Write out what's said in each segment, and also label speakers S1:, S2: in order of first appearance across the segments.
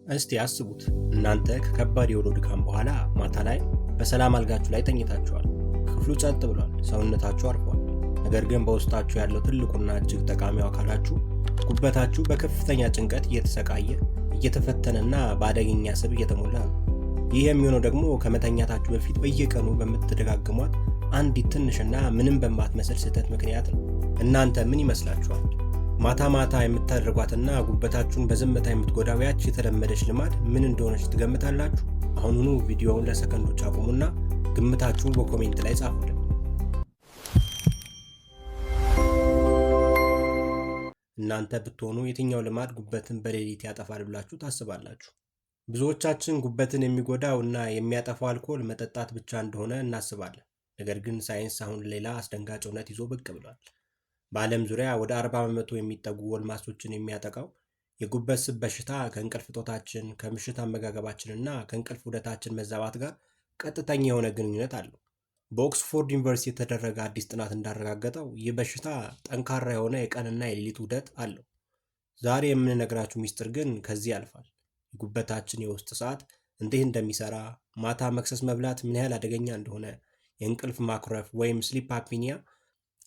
S1: እስቲ አስቡት፣ እናንተ ከከባድ የውሎ ድካም በኋላ ማታ ላይ በሰላም አልጋችሁ ላይ ተኝታችኋል። ክፍሉ ጸጥ ብሏል፣ ሰውነታችሁ አርፏል። ነገር ግን በውስጣችሁ ያለው ትልቁና እጅግ ጠቃሚው አካላችሁ ጉበታችሁ በከፍተኛ ጭንቀት እየተሰቃየ፣ እየተፈተነና በአደገኛ ስብ እየተሞላ ነው። ይህ የሚሆነው ደግሞ ከመተኛታችሁ በፊት በየቀኑ በምትደጋግሟት አንዲት ትንሽና ምንም በማትመስል ስህተት ምክንያት ነው። እናንተ ምን ይመስላችኋል? ማታ ማታ የምታደርጓትና ጉበታችሁን በዝምታ የምትጎዳው ያች የተለመደች ልማድ ምን እንደሆነች ትገምታላችሁ? አሁኑኑ ቪዲዮውን ለሰከንዶች አቁሙና ግምታችሁን በ comment ላይ ጻፉልን። እናንተ ብትሆኑ የትኛው ልማድ ጉበትን በሌሊት ያጠፋል ብላችሁ ታስባላችሁ? ብዙዎቻችን ጉበትን የሚጎዳው እና የሚያጠፋው አልኮል መጠጣት ብቻ እንደሆነ እናስባለን። ነገር ግን ሳይንስ አሁን ሌላ አስደንጋጭ እውነት ይዞ ብቅ ብሏል። በዓለም ዙሪያ ወደ 40% የሚጠጉ ጎልማሶችን የሚያጠቃው የጉበት ስብ በሽታ ከእንቅልፍ እጦታችን፣ ከምሽት አመጋገባችንና ከእንቅልፍ ዑደታችን መዛባት ጋር ቀጥተኛ የሆነ ግንኙነት አለው። በኦክስፎርድ ዩኒቨርሲቲ የተደረገ አዲስ ጥናት እንዳረጋገጠው ይህ በሽታ ጠንካራ የሆነ የቀንና የሌሊት ዑደት አለው። ዛሬ የምንነግራችሁ ሚስጥር ግን ከዚህ ያልፋል። የጉበታችን የውስጥ ሰዓት እንዴት እንደሚሰራ፣ ማታ መክሰስ መብላት ምን ያህል አደገኛ እንደሆነ፣ የእንቅልፍ ማኩረፍ ወይም sleep apnea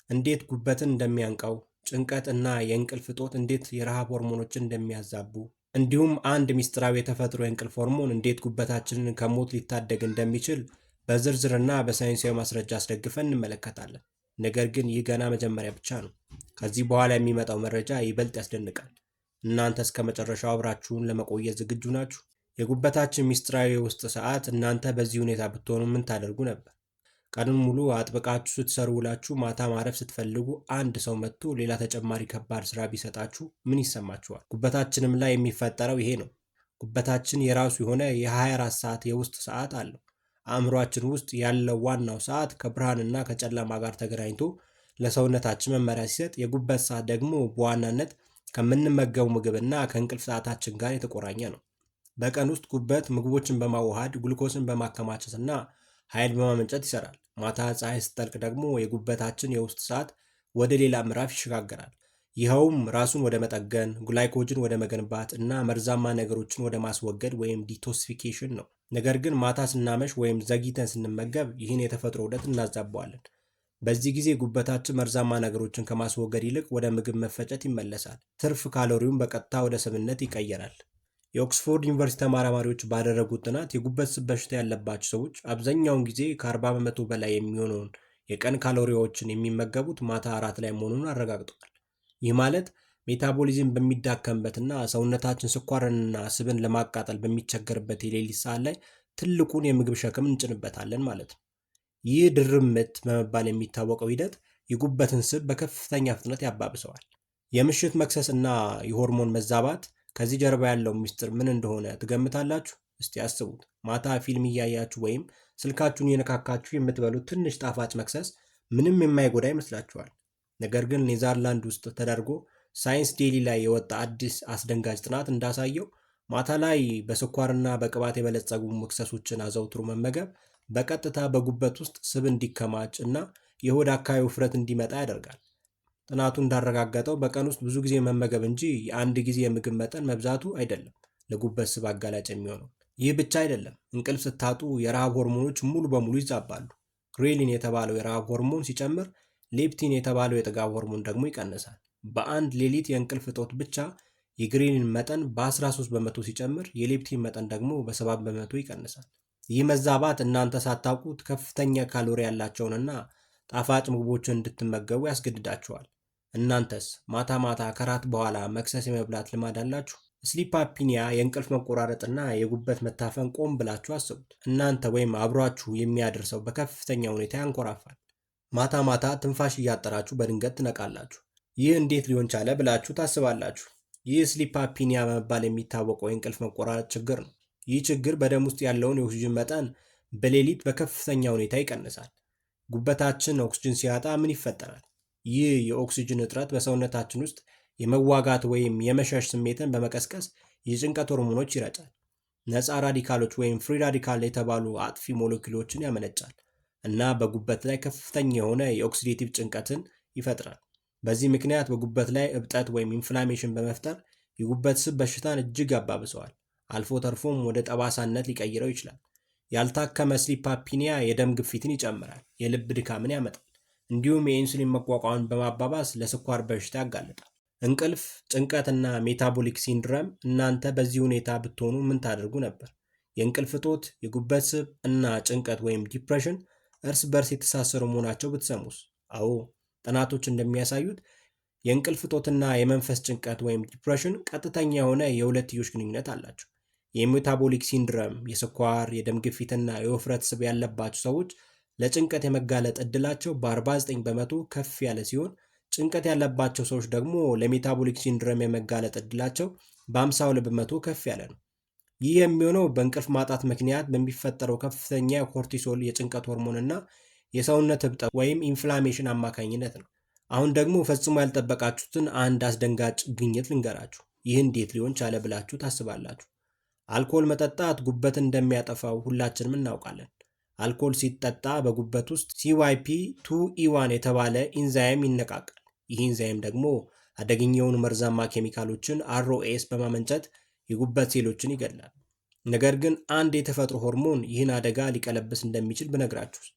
S1: እንዴት ጉበትን እንደሚያንቀው፣ ጭንቀት እና የእንቅልፍ እጦት እንዴት የረሃብ ሆርሞኖችን እንደሚያዛቡ፣ እንዲሁም አንድ ሚስጥራዊ የተፈጥሮ የእንቅልፍ ሆርሞን እንዴት ጉበታችንን ከሞት ሊታደግ እንደሚችል በዝርዝርና በሳይንሳዊ ማስረጃ አስደግፈን እንመለከታለን። ነገር ግን ይህ ገና መጀመሪያ ብቻ ነው። ከዚህ በኋላ የሚመጣው መረጃ ይበልጥ ያስደንቃል። እናንተ እስከ መጨረሻው አብራችሁን ለመቆየት ዝግጁ ናችሁ? የጉበታችን ሚስጥራዊ የውስጥ ሰዓት። እናንተ በዚህ ሁኔታ ብትሆኑ ምን ታደርጉ ነበር? ቀኑን ሙሉ አጥብቃችሁ ስትሰሩ ውላችሁ ማታ ማረፍ ስትፈልጉ አንድ ሰው መጥቶ ሌላ ተጨማሪ ከባድ ስራ ቢሰጣችሁ ምን ይሰማችኋል? ጉበታችንም ላይ የሚፈጠረው ይሄ ነው። ጉበታችን የራሱ የሆነ የ24 ሰዓት የውስጥ ሰዓት አለው። አእምሯችን ውስጥ ያለው ዋናው ሰዓት ከብርሃንና ከጨለማ ጋር ተገናኝቶ ለሰውነታችን መመሪያ ሲሰጥ፣ የጉበት ሰዓት ደግሞ በዋናነት ከምንመገበው ምግብና ከእንቅልፍ ሰዓታችን ጋር የተቆራኘ ነው። በቀን ውስጥ ጉበት ምግቦችን በማዋሃድ፣ ግሉኮስን በማከማቸትና ኃይል በማመንጨት ይሰራል። ማታ ፀሐይ ስትጠልቅ ደግሞ የጉበታችን የውስጥ ሰዓት ወደ ሌላ ምዕራፍ ይሸጋገራል። ይኸውም ራሱን ወደ መጠገን፣ glycogen ወደ መገንባት እና መርዛማ ነገሮችን ወደ ማስወገድ ወይም detoxification ነው። ነገር ግን ማታ ስናመሽ ወይም ዘግይተን ስንመገብ ይህን የተፈጥሮ ዑደት እናዛባዋለን። በዚህ ጊዜ ጉበታችን መርዛማ ነገሮችን ከማስወገድ ይልቅ ወደ ምግብ መፈጨት ይመለሳል። ትርፍ ካሎሪውን በቀጥታ ወደ ስብነት ይቀየራል። የኦክስፎርድ ዩኒቨርሲቲ ተመራማሪዎች ባደረጉት ጥናት የጉበት ስብ በሽታ ያለባቸው ሰዎች አብዛኛውን ጊዜ ከ40% በላይ የሚሆነውን የቀን ካሎሪዎችን የሚመገቡት ማታ እራት ላይ መሆኑን አረጋግጠዋል። ይህ ማለት metabolism በሚዳከምበትና ሰውነታችን ስኳርንና ስብን ለማቃጠል በሚቸገርበት የሌሊት ሰዓት ላይ ትልቁን የምግብ ሸክም እንጭንበታለን ማለት ነው። ይህ ድርብ ምት በመባል የሚታወቀው ሂደት የጉበትን ስብ በከፍተኛ ፍጥነት ያባብሰዋል። የምሽት መክሰስ እና የሆርሞን መዛባት፣ ከዚህ ጀርባ ያለው ሚስጥር ምን እንደሆነ ትገምታላችሁ? እስቲ አስቡት። ማታ ፊልም እያያችሁ ወይም ስልካችሁን እየነካካችሁ የምትበሉት ትንሽ ጣፋጭ መክሰስ ምንም የማይጎዳ ይመስላችኋል። ነገር ግን ኔዘርላንድ ውስጥ ተደርጎ ሳይንስ ዴሊ ላይ የወጣ አዲስ አስደንጋጭ ጥናት እንዳሳየው ማታ ላይ በስኳርና በቅባት የበለጸጉ መክሰሶችን አዘውትሮ መመገብ በቀጥታ በጉበት ውስጥ ስብ እንዲከማች እና የሆድ አካባቢ ውፍረት እንዲመጣ ያደርጋል። ጥናቱ እንዳረጋገጠው በቀን ውስጥ ብዙ ጊዜ መመገብ እንጂ የአንድ ጊዜ የምግብ መጠን መብዛቱ አይደለም ለጉበት ስብ አጋላጭ የሚሆነው። ይህ ብቻ አይደለም። እንቅልፍ ስታጡ የረሃብ ሆርሞኖች ሙሉ በሙሉ ይዛባሉ። ghrelin የተባለው የረሃብ ሆርሞን ሲጨምር፣ leptin የተባለው የጥጋብ ሆርሞን ደግሞ ይቀንሳል። በአንድ ሌሊት የእንቅልፍ እጦት ብቻ የ ghrelin መጠን በ13% ሲጨምር፣ የ leptin መጠን ደግሞ በ7% ይቀንሳል። ይህ መዛባት እናንተ ሳታውቁት ከፍተኛ ካሎሪ ያላቸውንና ጣፋጭ ምግቦችን እንድትመገቡ ያስገድዳችኋል። እናንተስ ማታ ማታ ከራት በኋላ መክሰስ የመብላት ልማድ አላችሁ? Sleep apnea፣ የእንቅልፍ መቆራረጥና የጉበት መታፈን ቆም ብላችሁ አስቡት። እናንተ ወይም አብሯችሁ የሚያድር ሰው በከፍተኛ ሁኔታ ያንኮራፋል። ማታ ማታ ትንፋሽ እያጠራችሁ በድንገት ትነቃላችሁ። ይህ እንዴት ሊሆን ቻለ ብላችሁ ታስባላችሁ። ይህ sleep apnea በመባል የሚታወቀው የእንቅልፍ መቆራረጥ ችግር ነው። ይህ ችግር በደም ውስጥ ያለውን የኦክስጅን መጠን በሌሊት በከፍተኛ ሁኔታ ይቀንሳል። ጉበታችን ኦክስጅን ሲያጣ ምን ይፈጠራል? ይህ የኦክስጅን እጥረት በሰውነታችን ውስጥ የመዋጋት ወይም የመሸሽ ስሜትን በመቀስቀስ የጭንቀት ሆርሞኖች ይረጫል። ነፃ radical ኦች ወይም free radical የተባሉ አጥፊ ሞለኪውሎችን ያመነጫል እና በጉበት ላይ ከፍተኛ የሆነ የ oxidative ጭንቀትን ይፈጥራል። በዚህ ምክንያት በጉበት ላይ እብጠት ወይም inflammation በመፍጠር የጉበት ስብ በሽታን እጅግ ያባብሰዋል። አልፎ ተርፎም ወደ ጠባሳነት ሊቀይረው ይችላል። ያልታከመ sleep apnea የደም ግፊትን ይጨምራል፣ የልብ ድካምን ያመጣል፣ እንዲሁም የኢንሱሊን መቋቋምን በማባባስ ለስኳር በሽታ ያጋልጣል። እንቅልፍ፣ ጭንቀትና metabolic syndrome። እናንተ በዚህ ሁኔታ ብትሆኑ ምን ታደርጉ ነበር? የእንቅልፍ እጦት፣ የጉበት ስብ እና ጭንቀት ወይም depression እርስ በርስ የተሳሰሩ መሆናቸው ብትሰሙስ? አዎ፣ ጥናቶች እንደሚያሳዩት የእንቅልፍ እጦትና የመንፈስ ጭንቀት ወይም depression ቀጥተኛ የሆነ የሁለትዮሽ ግንኙነት አላቸው። የ metabolic syndrome፣ የስኳር፣ የደም ግፊትና የውፍረት ስብ ያለባቸው ሰዎች ለጭንቀት የመጋለጥ ዕድላቸው በ49% ከፍ ያለ ሲሆን፣ ጭንቀት ያለባቸው ሰዎች ደግሞ ለ metabolic syndrome የመጋለጥ ዕድላቸው በ52% ከፍ ያለ ነው። ይህ የሚሆነው በእንቅልፍ ማጣት ምክንያት በሚፈጠረው ከፍተኛ የ cortisol የጭንቀት ሆርሞንና የሰውነት እብጠት ወይም inflammation አማካኝነት ነው። አሁን ደግሞ ፈጽሞ ያልጠበቃችሁትን አንድ አስደንጋጭ ግኝት ልንገራችሁ። ይህ እንዴት ሊሆን ቻለ ብላችሁ ታስባላችሁ? አልኮል መጠጣት ጉበትን እንደሚያጠፋው ሁላችንም እናውቃለን። አልኮል ሲጠጣ በጉበት ውስጥ CYP2E1 የተባለ ኢንዛይም ይነቃቃል። ይህ ኢንዛይም ደግሞ አደገኛ የሆኑ መርዛማ ኬሚካሎችን ROS በማመንጨት የጉበት ሴሎችን ይገድላል። ነገር ግን አንድ የተፈጥሮ ሆርሞን ይህን አደጋ ሊቀለብስ እንደሚችል ብነግራችሁስ?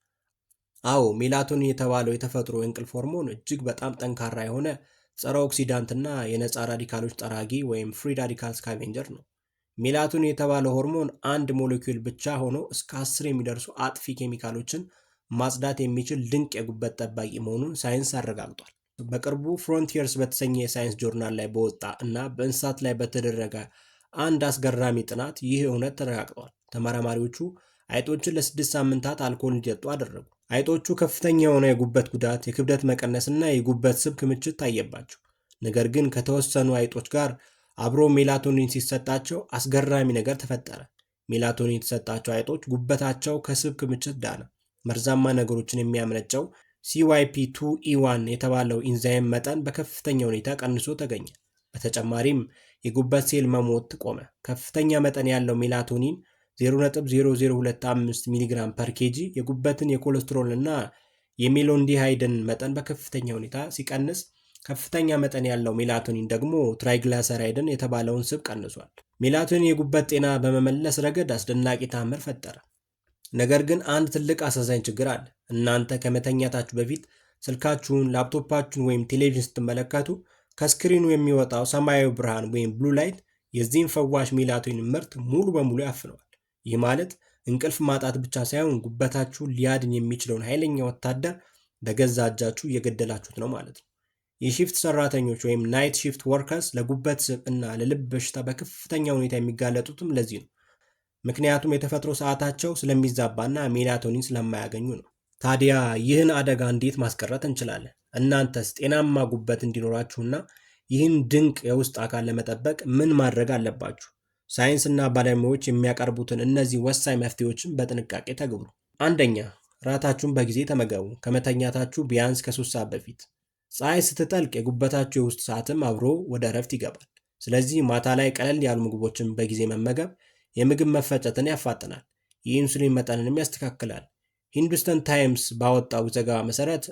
S1: አዎ፣ ሜላቶኒን የተባለው የተፈጥሮ የእንቅልፍ ሆርሞን እጅግ በጣም ጠንካራ የሆነ ጸረ oxidant ና የነፃ radical ኦች ጠራጊ ወይም free radical scavenger ነው። ሜላቶኒን የተባለው ሆርሞን አንድ ሞለኪውል ብቻ ሆኖ እስከ 10 የሚደርሱ አጥፊ ኬሚካሎችን ማጽዳት የሚችል ድንቅ የጉበት ጠባቂ መሆኑን ሳይንስ አረጋግጧል። በቅርቡ Frontiers በተሰኘ የሳይንስ ጆርናል ላይ በወጣ እና በእንስሳት ላይ በተደረገ አንድ አስገራሚ ጥናት ይህ እውነት ተረጋግጧል። ተመራማሪዎቹ አይጦችን ለ6 ሳምንታት አልኮል እንዲጠጡ አደረጉ። አይጦቹ ከፍተኛ የሆነ የጉበት ጉዳት፣ የክብደት መቀነስና የጉበት ስብ ክምችት ታየባቸው። ነገር ግን ከተወሰኑ አይጦች ጋር አብሮ ሜላቶኒን ሲሰጣቸው አስገራሚ ነገር ተፈጠረ። ሜላቶኒን የተሰጣቸው አይጦች ጉበታቸው ከስብ ክምችት ዳነ። መርዛማ ነገሮችን የሚያመነጨው CYP2E1 የተባለው ኢንዛይም መጠን በከፍተኛ ሁኔታ ቀንሶ ተገኘ። በተጨማሪም የጉበት ሴል መሞት ቆመ። ከፍተኛ መጠን ያለው ሜላቶኒን 0.0025 milligram per kg የጉበትን የኮሌስትሮል እና የ malondialdehyde ን መጠን በከፍተኛ ሁኔታ ሲቀንስ፣ ከፍተኛ መጠን ያለው ሜላቶኒን ደግሞ triglyceride ን የተባለውን ስብ ቀንሷል። ሜላቶኒን የጉበት ጤና በመመለስ ረገድ አስደናቂ ታምር ፈጠረ። ነገር ግን አንድ ትልቅ አሳዛኝ ችግር አለ። እናንተ ከመተኛታችሁ በፊት ስልካችሁን፣ ላፕቶፓችሁን ወይም ቴሌቪዥን ስትመለከቱ ከ screen ኑ የሚወጣው ሰማያዊ ብርሃን ወይም blue light የዚህን ፈዋሽ ሜላቶኒን ምርት ሙሉ በሙሉ ያፍነዋል። ይህ ማለት እንቅልፍ ማጣት ብቻ ሳይሆን ጉበታችሁን ሊያድን የሚችለውን ኃይለኛ ወታደር በገዛ እጃችሁ እየገደላችሁት ነው ማለት ነው። የ shift ሰራተኞች ወይም night shift workers ለጉበት ስብ እና ለልብ በሽታ በከፍተኛ ሁኔታ የሚጋለጡትም ለዚህ ነው። ምክንያቱም የተፈጥሮ ሰዓታቸው ስለሚዛባና ሜላቶኒን ስለማያገኙ ነው። ታዲያ ይህን አደጋ እንዴት ማስቀረት እንችላለን? እናንተስ ጤናማ ጉበት እንዲኖራችሁና ይህን ድንቅ የውስጥ አካል ለመጠበቅ ምን ማድረግ አለባችሁ? ሳይንስና ባለሙያዎች የሚያቀርቡትን እነዚህ ወሳኝ መፍትሄዎችን በጥንቃቄ ተግብሩ። አንደኛ፣ ራታችሁን በጊዜ ተመገቡ። ከመተኛታችሁ ቢያንስ ከ3 ሰዓት በፊት። ፀሐይ ስትጠልቅ የጉበታችሁ የውስጥ ሰዓትም አብሮ ወደ እረፍት ይገባል። ስለዚህ ማታ ላይ ቀለል ያሉ ምግቦችን በጊዜ መመገብ የምግብ መፈጨትን ያፋጥናል፣ የኢንሱሊን መጠንንም ያስተካክላል። Hindustan Times ባወጣው ዘገባ መሰረት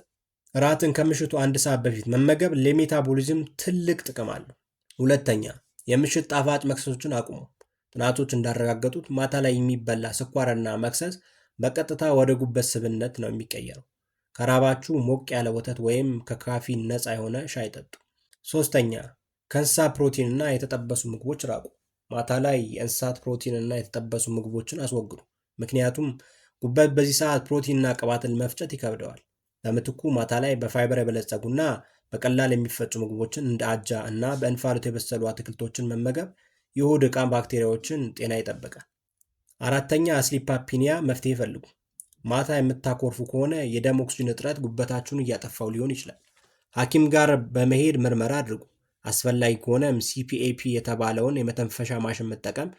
S1: እራትን ከምሽቱ 1 ሰዓት በፊት መመገብ ለ metabolism ትልቅ ጥቅም አለው። ሁለተኛ፣ የምሽት ጣፋጭ መክሰሶችን አቁሙ። ጥናቶች እንዳረጋገጡት ማታ ላይ የሚበላ ስኳርና መክሰስ በቀጥታ ወደ ጉበት ስብነት ነው የሚቀየረው። ከራባችሁ ሞቅ ያለ ወተት ወይም ከካፊን ነፃ የሆነ ሻይ ጠጡ። ሶስተኛ፣ ከእንስሳት ፕሮቲን እና የተጠበሱ ምግቦች ራቁ። ማታ ላይ የእንስሳት ፕሮቲን እና የተጠበሱ ምግቦችን አስወግዱ። ምክንያቱም ጉበት በዚህ ሰዓት ፕሮቲንና ቅባትን መፍጨት ይከብደዋል። በምትኩ ማታ ላይ በፋይበር የበለጸጉና በቀላል የሚፈጩ ምግቦችን እንደ አጃ እና በእንፋሎት የበሰሉ አትክልቶችን መመገብ የሆድ ዕቃ ባክቴሪያዎችን ጤና ይጠብቃል። አራተኛ፣ sleep apnea መፍትሄ ይፈልጉ። ማታ የምታኮርፉ ከሆነ የደም ኦክስጅን እጥረት ጉበታችሁን እያጠፋው ሊሆን ይችላል። ሐኪም ጋር በመሄድ ምርመራ አድርጉ። አስፈላጊ ከሆነም CPAP የተባለውን የመተንፈሻ ማሽን መጠቀም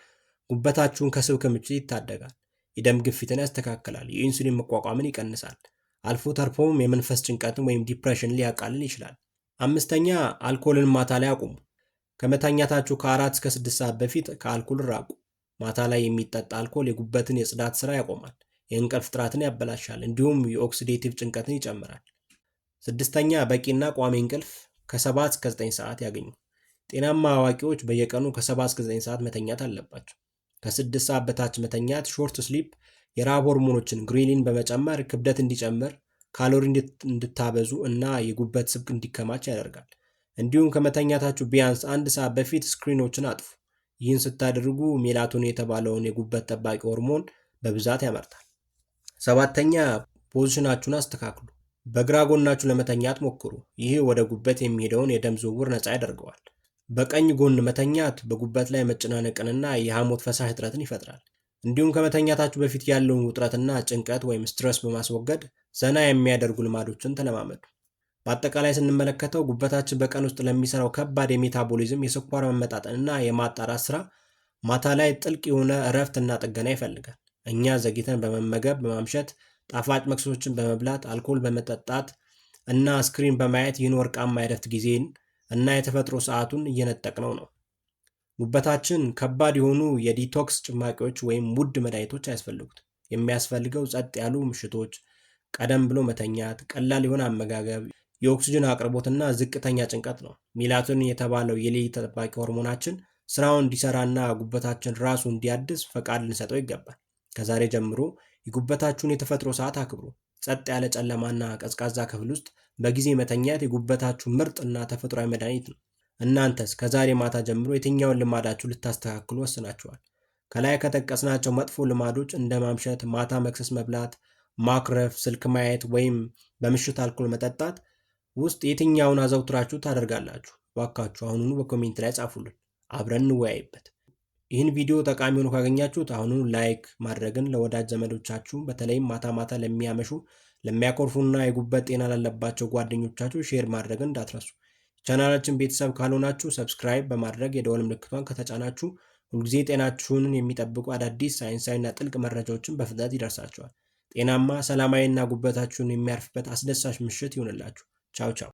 S1: ጉበታችሁን ከስብ ክምችት ይታደጋል፣ የደም ግፊትን ያስተካክላል፣ የኢንሱሊን መቋቋምን ይቀንሳል። አልፎ ተርፎም የመንፈስ ጭንቀትን ወይም depression ሊያቃልል ይችላል። አምስተኛ፣ አልኮልን ማታ ላይ አቁሙ። ከመተኛታችሁ ከ4 እስከ 6 ሰዓት በፊት ከአልኮል ራቁ። ማታ ላይ የሚጠጣ አልኮል የጉበትን የጽዳት ስራ ያቆማል፣ የእንቅልፍ ጥራትን ያበላሻል፣ እንዲሁም የ oxidative ጭንቀትን ይጨምራል። ስድስተኛ፣ በቂና ቋሚ እንቅልፍ ከ7 እስከ 9 ሰዓት ያገኙ። ጤናማ አዋቂዎች በየቀኑ ከ7 እስከ 9 ሰዓት መተኛት አለባቸው። ከ6 ሰዓት በታች መተኛት short sleep የረሃብ ሆርሞኖችን ghrelin በመጨመር ክብደት እንዲጨምር፣ ካሎሪ እንድታበዙ እና የጉበት ስብ እንዲከማች ያደርጋል። እንዲሁም ከመተኛታችሁ ቢያንስ አንድ ሰዓት በፊት screen ኦችን አጥፉ። ይህን ስታደርጉ ሜላቶኒን የተባለውን የጉበት ጠባቂ ሆርሞን በብዛት ያመርታል። ሰባተኛ፣ position ኣችሁን አስተካክሉ። በግራ ጎናችሁ ለመተኛት ሞክሩ። ይህ ወደ ጉበት የሚሄደውን የደም ዝውውር ነፃ ያደርገዋል። በቀኝ ጎን መተኛት በጉበት ላይ መጨናነቅንና የሐሞት ፈሳሽ እጥረትን ይፈጥራል። እንዲሁም ከመተኛታችሁ በፊት ያለውን ውጥረትና ጭንቀት ወይም stress በማስወገድ ዘና የሚያደርጉ ልማዶችን ተለማመዱ። በአጠቃላይ ስንመለከተው ጉበታችን በቀን ውስጥ ለሚሰራው ከባድ የ metabolism፣ የስኳር መመጣጠንና የማጣራት ስራ ማታ ላይ ጥልቅ የሆነ እረፍት እና ጥገና ይፈልጋል። እኛ ዘግይተን በመመገብ፣ በማምሸት፣ ጣፋጭ መክሰሶችን በመብላት፣ አልኮል በመጠጣት እና screen በማየት ይህን ወርቃማ የእረፍት ጊዜን እና የተፈጥሮ ሰዓቱን እየነጠቅነው ነው። ጉበታችን ከባድ የሆኑ የ detox ጭማቂዎች ወይም ውድ መድኃኒቶች አያስፈልጉት። የሚያስፈልገው ጸጥ ያሉ ምሽቶች፣ ቀደም ብሎ መተኛት፣ ቀላል የሆነ አመጋገብ፣ የኦክስጅን አቅርቦትና ዝቅተኛ ጭንቀት ነው። ሜላቶኒን የተባለው የሌሊት ጠባቂ ሆርሞናችን ስራውን እንዲሰራና ጉበታችን ራሱ እንዲያድስ ፈቃድ ልንሰጠው ይገባል። ከዛሬ ጀምሮ የጉበታችሁን የተፈጥሮ ሰዓት አክብሩ። ጸጥ ያለ ጨለማና ቀዝቃዛ ክፍል ውስጥ በጊዜ መተኛት የጉበታችሁ ምርጥ እና ተፈጥሯዊ መድኃኒት ነው። እናንተስ ከዛሬ ማታ ጀምሮ የትኛውን ልማዳችሁ ልታስተካክሉ ወስናችኋል? ከላይ ከጠቀስናቸው መጥፎ ልማዶች እንደ ማምሸት፣ ማታ መክሰስ መብላት፣ ማኩረፍ፣ ስልክ ማየት ወይም በምሽት አልኮል መጠጣት ውስጥ የትኛውን አዘውትራችሁ ታደርጋላችሁ? እባካችሁ አሁኑኑ በ comment ላይ ጻፉልን፣ አብረን እንወያይበት። ይህን ቪዲዮ ጠቃሚ ሆኖ ካገኛችሁት አሁኑኑ like ማድረግን፣ ለወዳጅ ዘመዶቻችሁ በተለይም ማታ ማታ ለሚያመሹ፣ ለሚያኮርፉና የጉበት ጤና ላለባቸው ጓደኞቻችሁ share ማድረግን እንዳትረሱ። ቻናላችን ቤተሰብ ካልሆናችሁ subscribe በማድረግ የደወል ምልክቷን ከተጫናችሁ ሁልጊዜ ጤናችሁን የሚጠብቁ አዳዲስ ሳይንሳዊና ጥልቅ መረጃዎችን በፍጥነት ይደርሳችኋል። ጤናማ፣ ሰላማዊና ጉበታችሁን የሚያርፍበት አስደሳች ምሽት ይሁንላችሁ። ቻው ቻው።